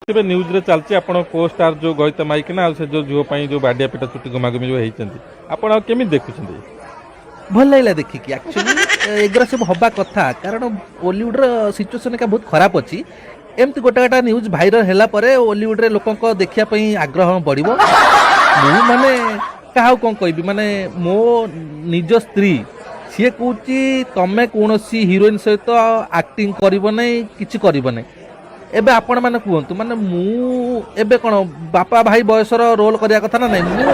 ଏବେ ନ୍ୟୁଜ୍ରେ ଚାଲିଛି ଆପଣ କୋ ଷ୍ଟାର ଯୋଉ ଗଇତା ମାଇକିନା ଆଉ ସେ ଯୋଉ ଝିଅ ପାଇଁ ଯୋଉ ବାଡ଼ିଆ ପିଟା, ଚୁଟି ଗୁମାଗୁମି ଯୋଉ ହେଇଛନ୍ତି, ଆପଣ ଆଉ କେମିତି ଦେଖୁଛନ୍ତି? ଭଲ ଲାଗିଲା ଦେଖିକି। ଆକ୍ଚୁଆଲି ଏଗୁଡ଼ା ସବୁ ହବା କଥା, କାରଣ ଓଲିଉଡ଼ର ସିଚୁଏସନ୍ ଏକା ବହୁତ ଖରାପ ଅଛି। ଏମିତି ଗୋଟେ ଗୋଟେ ନ୍ୟୁଜ୍ ଭାଇରାଲ ହେଲା ପରେ ଓଲିଉଡ଼ରେ ଲୋକଙ୍କ ଦେଖିବା ପାଇଁ ଆଗ୍ରହ ବଢ଼ିବ। ମୁଁ ମାନେ କାହାକୁ କ'ଣ କହିବି, ମାନେ ମୋ ନିଜ ସ୍ତ୍ରୀ ସିଏ କହୁଛି, ତମେ କୌଣସି ହିରୋଇନ୍ ସହିତ ଆକ୍ଟିଂ କରିବ ନାହିଁ, କିଛି କରିବ ନାହିଁ। ଏବେ ଆପଣମାନେ କୁହନ୍ତୁ, ମାନେ ମୁଁ ଏବେ କ'ଣ ବାପା ଭାଇ ବୟସର ରୋଲ୍ କରିବା କଥା ନା ନାହିଁ? ମୁଁ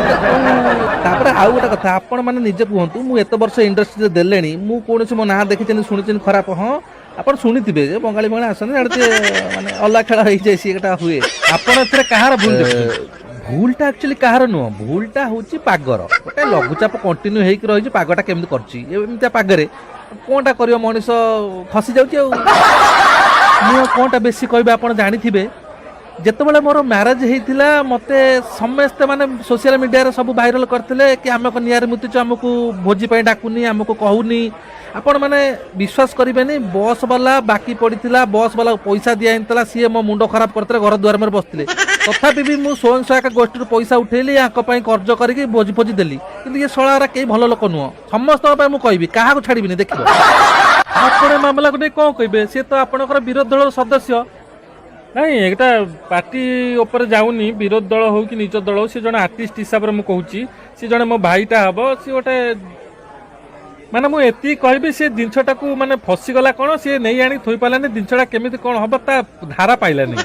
ତାପରେ ଆଉ ଗୋଟେ କଥା, ଆପଣମାନେ ନିଜେ କୁହନ୍ତୁ, ମୁଁ ଏତେ ବର୍ଷ ଇଣ୍ଡଷ୍ଟ୍ରିରେ ଦେଲେଣି, ମୁଁ କୌଣସି ମୋ ନାଁ ଦେଖିଛନ୍ତି, ଶୁଣିଛନ୍ତି ଖରାପ? ହଁ, ଆପଣ ଶୁଣିଥିବେ ଯେ ବଙ୍ଗାଳୀ ବଙ୍ଗାଳୀ ଆସନ୍ତି, ଆଡ଼େ ଟିକେ ମାନେ ଅଲଗା ଖେଳ ହେଇଯାଏ, ସିଏ ହୁଏ। ଆପଣ ଏଥିରେ କାହାର ଭୁଲ ଦେଖୁଛନ୍ତି? ଭୁଲଟା ଆକ୍ଚୁଆଲି କାହାର ନୁହଁ, ଭୁଲଟା ହେଉଛି ପାଗର। ଗୋଟେ ଲଘୁଚାପ କଣ୍ଟିନ୍ୟୁ ହେଇକି ରହିଛି, ପାଗଟା କେମିତି କରିଛି। ଏମିତିଆ ପାଗରେ କ'ଣଟା କରିବ ମଣିଷ, ଖସି ଯାଉଛି। ଆଉ ମୁଁ ଆଉ କ'ଣଟା ବେଶୀ କହିବି? ଆପଣ ଜାଣିଥିବେ, ଯେତେବେଳେ ମୋର ମ୍ୟାରେଜ୍ ହେଇଥିଲା, ମୋତେ ସମସ୍ତେ ମାନେ ସୋସିଆଲ ମିଡ଼ିଆରେ ସବୁ ଭାଇରାଲ କରିଥିଲେ କି ଆମେ କ'ଣ ନିଆଁରେ ମୁତିଛୁ, ଆମକୁ ଭୋଜି ପାଇଁ ଡାକୁନି, ଆମକୁ କହୁନି। ଆପଣମାନେ ବିଶ୍ୱାସ କରିବେନି, ବସ୍ ବାଲା ବାକି ପଡ଼ିଥିଲା, ବସ୍ ବାଲା ପଇସା ଦିଆ ହେଇନଥିଲା, ସିଏ ମୋ ମୁଣ୍ଡ ଖରାପ କରିଥିଲେ, ଘର ଦୁଆର ମୋର ବସିଥିଲେ। ତଥାପି ବି ମୁଁ ସ୍ୱୟଂ ସହାୟକ ଗୋଷ୍ଠୀରୁ ପଇସା ଉଠେଇଲି, ୟାଙ୍କ ପାଇଁ କର୍ଜ କରିକି ଭୋଜି ଫୋଜି ଦେଲି। କିନ୍ତୁ ଇଏ ଶଳାରା କେହି ଭଲ ଲୋକ ନୁହଁ। ସମସ୍ତଙ୍କ ପାଇଁ ମୁଁ କହିବି, କାହାକୁ ଛାଡ଼ିବିନି, ଦେଖିବ। ଆପଣ ଏ ମାମଲାକୁ ନେଇ କ'ଣ କହିବେ? ସିଏ ତ ଆପଣଙ୍କର ବିରୋଧୀ ଦଳର ସଦସ୍ୟ। ନାଇଁ, ଏଇଟା ପାର୍ଟି ଉପରେ ଯାଉନି, ବିରୋଧୀ ଦଳ ହଉ କି ନିଜ ଦଳ ହଉ, ସେ ଜଣେ ଆର୍ଟିଷ୍ଟ ହିସାବରେ ମୁଁ କହୁଛି। ସେ ଜଣେ ମୋ ଭାଇଟା ହବ। ସିଏ ଗୋଟେ ମାନେ ମୁଁ ଏତିକି କହିବି, ସେ ଜିନିଷଟାକୁ ମାନେ ଫସିଗଲା କ'ଣ, ସିଏ ନେଇ ଆଣି ଥୋଇ ପାରିଲାନି। ଜିନିଷଟା କେମିତି କ'ଣ ହବ, ତା ଧାରା ପାଇଲାନି।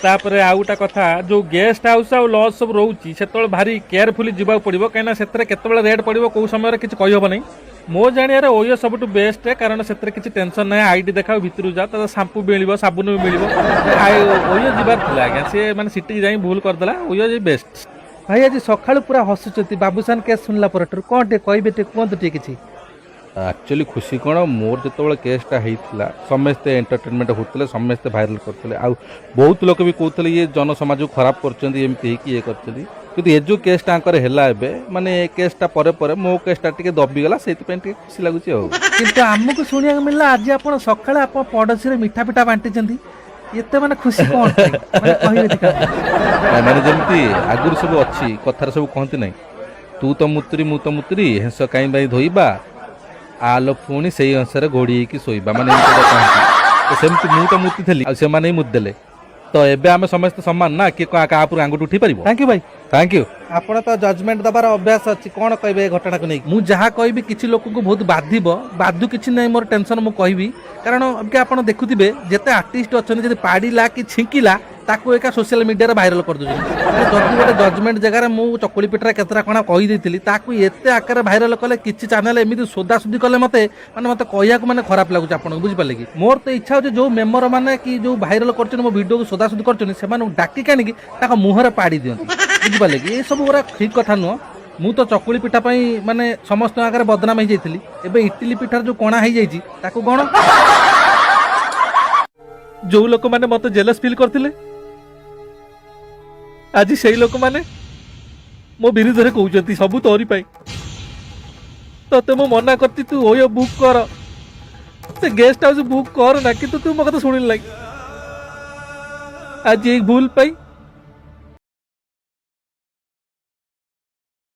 ତାପରେ ଆଉ ଗୋଟେ କଥା, ଯୋଉ ଗେଷ୍ଟ ହାଉସ୍ ଆଉ ଲଜ୍ ସବୁ ରହୁଛି, ସେତେବେଳେ ଭାରି କେୟାରଫୁଲି ଯିବାକୁ ପଡ଼ିବ, କାହିଁକିନା ସେଥିରେ କେତେବେଳେ ରେଟ୍ ପଡ଼ିବ, କୋଉ ସମୟରେ, କିଛି କହିହେବ ନାହିଁ। ମୋ ଜାଣିବାରେ ଓୟୋ ସବୁଠୁ ବେଷ୍ଟ, କାରଣ ସେଥିରେ କିଛି ଟେନସନ୍ ନାହିଁ। ଆଇଡି ଦେଖାଅ, ଭିତରକୁ ଯାଅ, ତା ସାମ୍ପୁ ମିଳିବ, ସାବୁନ ବି ମିଳିବ। ଓୟୋ ଯିବାର ଥିଲା ଆଜ୍ଞା, ସିଏ ମାନେ ସିଟିକି ଯାଇ ଭୁଲ କରିଦେଲା। ଓୟୋ ଯାଇ ବେଷ୍ଟ। ଭାଇ, ଆଜି ସକାଳୁ ପୁରା ହସୁଛନ୍ତି ବାବୁସାନ କେସ୍ ଶୁଣିଲା ପରଠାରୁ। କ'ଣ ଟିକେ କହିବେ? ଟିକେ କୁହନ୍ତୁ ଟିକେ କିଛି। ଆକ୍ଚୁଆଲି ଖୁସି କ'ଣ, ମୋର ଯେତେବେଳେ କେସ୍ଟା ହେଇଥିଲା, ସମସ୍ତେ ଏଣ୍ଟରଟେନମେଣ୍ଟ ହେଉଥିଲେ, ସମସ୍ତେ ଭାଇରାଲ କରୁଥିଲେ, ଆଉ ବହୁତ ଲୋକ ବି କହୁଥିଲେ ଇଏ ଜନସମାଜକୁ ଖରାପ କରୁଛନ୍ତି, ଏମିତି ହେଇକି ଇଏ କରିଛନ୍ତି। କିନ୍ତୁ ଏ ଯେଉଁ କେସ୍ଟା ଆଙ୍କର ହେଲା ଏବେ, ମାନେ ଏ କେସ୍ଟା ପରେ ପରେ ମୋ କେସ୍ଟା ଟିକେ ଦବିଗଲା, ସେଇଥିପାଇଁ ଟିକେ ଖୁସି ଲାଗୁଛି ଆଉ। କିନ୍ତୁ ଆମକୁ ଶୁଣିବାକୁ ମିଳିଲା, ଆଜି ଆପଣ ସକାଳେ ଆପଣ ପଡ଼ୋଶୀରେ ମିଠା ପିଠା ବାଣ୍ଟିଛନ୍ତି। ଏତେ ମାନେ ଖୁସି କ'ଣ ପାଇଁ? ମାନେ କହିବେ ଟିକେ ଆମକୁ? ନାଇଁ, ମାନେ ଯେମିତି ଆଗରୁ ସବୁ ଅଛି, କଥାରେ ସବୁ କହନ୍ତି ନାହିଁ, ତୁ ତ ମୁତୁରି, ମୁଁ ତ ମୁତୁରି, ହେଁସ କାହିଁ ପାଇଁ ଧୋଇବା, ଆଲୋ ପୁଣି ସେଇ ହଂସରେ ଘୋଡ଼ି ହେଇକି ଶୋଇବା। ମାନେ ଏମିତି ଗୋଟେ କହନ୍ତି ତ, ସେମିତି ମୁଁ ତ ମୁତି ଥିଲି, ଆଉ ସେମାନେ ହିଁ ମୁତି ଦେଲେ। ତ ଏବେ ଆମେ ସମସ୍ତେ ସମାନ ନା, କିଏ କାହା ଉପରୁ ଆଙ୍ଗୁଠି ଉଠେଇ ପାରିବ? Thank you ଭାଇ। Thank you. ଆପଣ ତ ଜଜମେଣ୍ଟ ଦେବାର ଅଭ୍ୟାସ ଅଛି, କ'ଣ କହିବେ ଏ ଘଟଣାକୁ ନେଇକି? ମୁଁ ଯାହା କହିବି କିଛି ଲୋକଙ୍କୁ ବହୁତ ବାଧିବ। ବାଧୁ, କିଛି ନାହିଁ ମୋର ଟେନସନ୍। ମୁଁ କହିବି, କାରଣ ଅବିକା ଆପଣ ଦେଖୁଥିବେ, ଯେତେ ଆର୍ଟିଷ୍ଟ ଅଛନ୍ତି, ଯଦି ପାଡ଼ିଲା କି ଛିଙ୍କିଲା, ତାକୁ ଏକା ସୋସିଆଲ ମିଡ଼ିଆରେ ଭାଇରାଲ କରିଦେଉଛନ୍ତି। ଯଦି ଗୋଟେ ଜଜମେଣ୍ଟ ଜାଗାରେ ମୁଁ ଚକୁଳି ପିଠାରେ କେତେଟା କ'ଣ କହିଦେଇଥିଲି, ତାକୁ ଏତେ ଆକାରରେ ଭାଇରାଲ କଲେ, କିଛି ଚ୍ୟାନେଲ ଏମିତି ଶୋଧାଶୋଧି କଲେ ମୋତେ, ମାନେ ମୋତେ କହିବାକୁ ମାନେ ଖରାପ ଲାଗୁଛି ଆପଣଙ୍କୁ, ବୁଝିପାରିଲେ କି? ମୋର ତ ଇଚ୍ଛା ହେଉଛି, ଯୋଉ ମେମର ମାନେ କି ଯୋଉ ଭାଇରାଲ କରୁଛନ୍ତି, ମୋ ଭିଡ଼ିଓକୁ ଶୋଧାଶୋଧି କରୁଛନ୍ତି, ସେମାନଙ୍କୁ ଡାକିକି ଆଣିକି ତାଙ୍କ ମୁହଁରେ ପାଡ଼ି ଦିଅନ୍ତି, ବୁଝିପାରିଲେ କି? ଏସବୁ ଗୁଡ଼ା ଠିକ୍ କଥା ନୁହଁ। ମୁଁ ତ ଚକୁଳି ପିଠା ପାଇଁ ମାନେ ସମସ୍ତଙ୍କ ଆଗରେ ବଦନାମ ହେଇଯାଇଥିଲି। ଏବେ ଇଟିଲି ପିଠାର ଯୋଉ କଣା ହେଇଯାଇଛି, ତାକୁ କଣ? ଯୋଉ ଲୋକମାନେ ମତେ ଜେଲସ୍ ଫିଲ୍ କରିଥିଲେ, ଆଜି ସେଇ ଲୋକମାନେ ମୋ ବିରୁଦ୍ଧରେ କହୁଛନ୍ତି, ସବୁ ତୋରି ପାଇଁ, ତତେ ମୁଁ ମନା କରିଛି ତୁ ଓୟୋ ବୁକ୍ କର, ସେ ଗେଷ୍ଟ ହାଉସ୍ ବୁକ୍ କର ନା, କିନ୍ତୁ ତୁ ମୋ କଥା ଶୁଣିଲୁ ନାହିଁ। ଆଜି ଏଇ ଭୁଲ ପାଇଁ